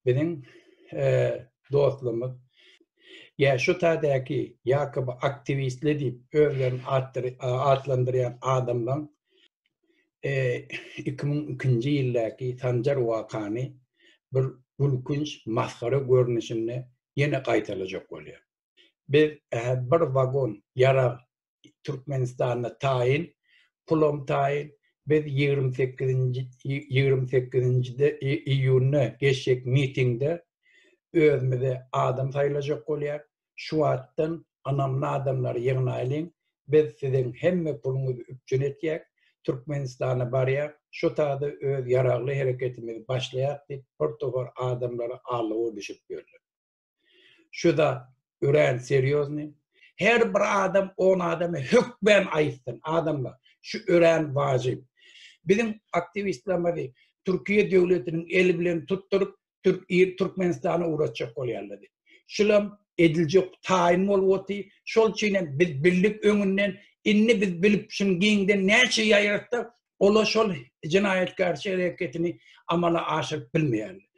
Biziň dostlugymyz ýa şu taýdaky ýakoby aktiwistler diýip özlerini atlandyrýan adamlaň 2002-nji ýyldaky Sanjar wakany bir gülkünç masgara görnüşinde ýene gaýtalajak bolýar. Biz bir wagon ýarag Türkmenistanda taýyn, pulam taýyn. Biz 28-nji 28-nji iýunda geçjek mitingde özümize adam saýlajak bolýar. Şu wagtdan ynamly adamlary ýygnaýlyň. Biz siziň hemme puluňyzy üpjün etýäk. Türkmenistana barýak, şu tada öz ýaragly hereketimizi başlaýak diýip bir topar adamlary aldawa düşürip ýörler. Şu zat örän serýozny. Her bir adam on adama hökmän aýtsyn, adamlar, şu örän wajyp. Biziň aktiwistlerimizi Türkiýe döwletiniň eli bilen tutduryp, Türkmenistana ugratjak bolýarlar diýip. Şulam ediljek taýyn bolup otyr. Şol üçin hem biz bildik öňünden, indi biz bilip şuny giňden näçe ýaýratsak, olar şol jenaýatkarçy hereketini amala aşyryp bilmeýärler.